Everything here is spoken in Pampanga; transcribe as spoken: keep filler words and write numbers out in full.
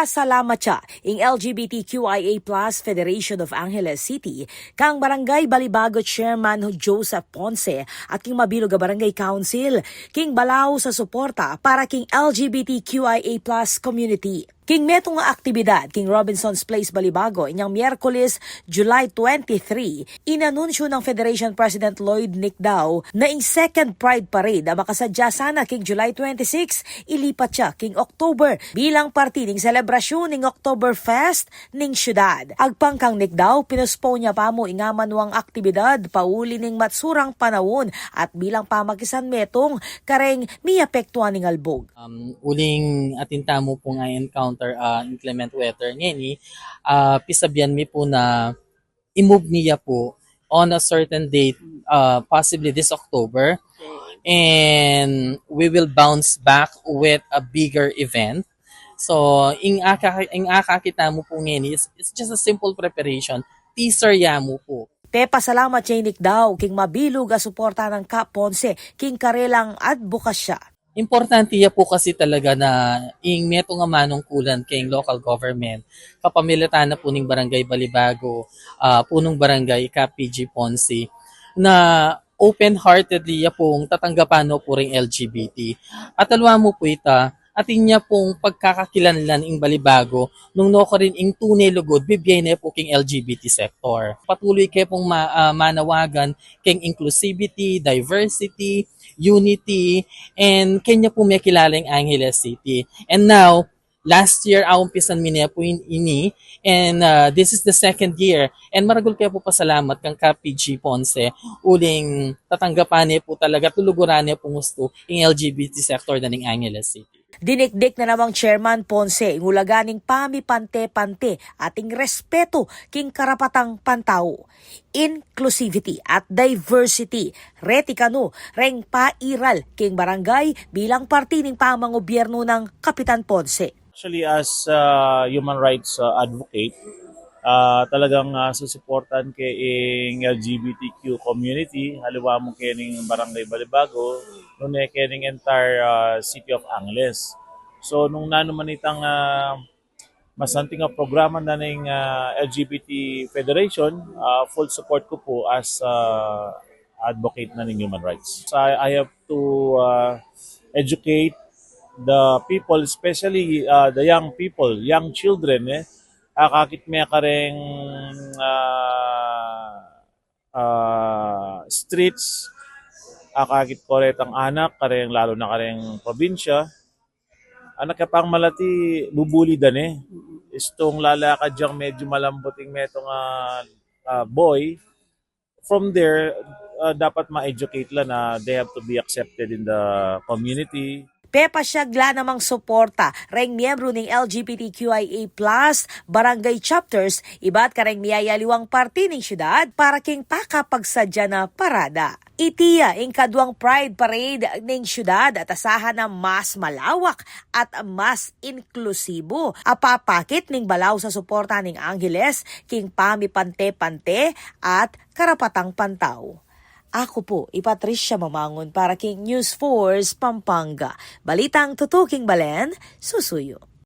Salamat ya ing L G B T Q I A plus Federation of Angeles City, kang Barangay Balibago Chairman Joseph Ponce, at king mabilug a Barangay Council, king balaus a suporta para king L G B T Q I A plus community. King metung a aktibidad king Robinson's Place Balibago inyang Miyerkules, July twenty-three, inanunsyo nang Federation President Lloyd Nicdao na ing Second Pride Parade a makasadya sana king July twenty-six, ilipat ya king October bilang parti ning selebrasyun ning Oktoberfest ning syudad. Agpang kang Nicdao, pinospone ya pa mu ing amanuang aktibidad pauli ning matsurang panaun at bilang pamakisan metung kareng miapektuan ning albug. Um, uling atin tamu pung a-encounter, ah, inclement weather ngeni, ah, pisabian mi pu na i-move ne ya pu on a certain date, ah, possibly this October. And we will bounce back with a bigger event. So, ing aka-, ing akakit tamu pu ngeni, it's, it's just a simple preparation. Teaser ya mu pu. Pepasalamat ya i Nicdao king mabilug a suporta nang Kap Ponce king karelang adbokasya. Importante ya pu kasi talaga na ing metung a manungkulan keng local government, kapamilatan na pu ning Barangay Balibago, ah, Punong Barangay Kap P G Ponce, na open-heartedly ya pung tatanggapan no pu ring L G B T. At aliwa mu pu ita, atin ya pung pagkakakilanlan ing Balibago nung nukarin ing tune lugud bibie ne pu king L G B T sector. Patuloy ke pung ma-, ah, manawagan keng inclusivity, diversity, unity, and keni ya pu mekilala ing Angeles City. And now, last year, aumpisan mi ne pu in-, ini, and, ah, this is the second year. And maragul ke pu pasalamat kang Kap P G Ponce, uling tatanggapan ne pu talaga, tuluguran ne pung ustu ing L G B T sector na ning Angeles City. Dinikdik na namang Chairman Ponce ing ulaga ning pamipante-pante at ing respetu king karapatang pantau, inclusivity at diversity. Reti kanu reng pairal king barangay bilang parti ning pamangubyernu nang Kapitan Ponce. Actually, as, ah, human rights, ah, advocate, ah, talagang, ah, susuportan ke ing L G B T Q community, aliwa mu ke ning Barangay Balibago, nune ke ning entire, ah, City of Angeles. So, nung nanu man itang, ah, masanting a programa na ning, ah, L G B T Federation, ah, full support ku pu as, ah, advocate na ning human rights. So, I, I have to, ah, educate the people, especially, ah, the young people, young children, e. Akakit me kareng, ah, ah, streets, akakit ko retang anak, kareng, lalu na kareng probinsya, anak ya pang malati, bubuli da ne. Istung lalakad yang medyu malambut ing metung a, ah, boy, from there, ah, dapat ma-educate la na they have to be accepted in the community. Pepasyag la namang suporta reng miyembru ning L G B T Q I A plus barangay chapters ibat kareng miyayaliwang parti ning syudad para king pakapagsadya na parada. Iti ya ing kaduang Pride Parade ning syudad at asahan na mas malawak at mas inklusibo a papakit ning balaus a suporta ning Angeles king pamipante-pante at karapatang pantau. Aku pu i Patricia Mamangun para king News Force Pampanga. Balitang tutuking balen, susuyu.